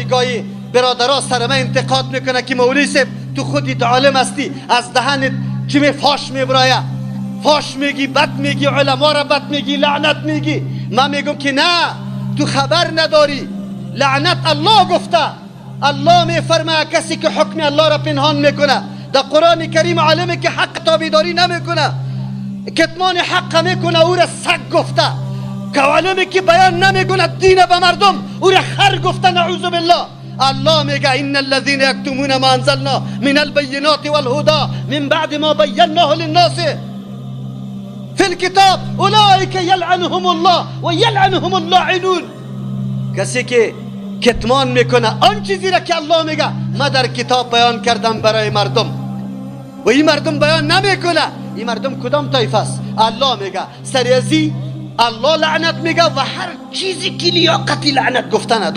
گاهی گاهی برادرها سر من انتقاد میکنه که مولوی صاحب تو خودت عالم هستی، از دهنت چی فاش میبرایه، فاش میگی، بد میگی، علما را بد میگی، لعنت میگی. من میگم که نه، تو خبر نداری. لعنت الله گفته. الله میفرماید کسی که حکم الله را پنهان میکنه در قرآن کریم، عالمی که حق تابعداری نمیکنه، کتمان حق میکنه، او را سگ گفته. که عالمی که بیان نمیکنه دین به مردم، او را خر گفته، نعوذ بالله. الله میگه ان الذين یکتمون ما انزلنا من البینات والهدى من بعد ما بیناه للناس في الكتاب اولئك یلعنهم الله و یلعنهم اللاعنون. کسی که کتمان میکنه آن چیزی را که الله میگه ما در کتاب بیان کردم برای مردم و این مردم بیان نمیکنه، این مردم کدام طایفه است؟ الله میگه سر ازی الله لعنت میگه و هر چیزی که لیاقتی لعنت گفتن داره.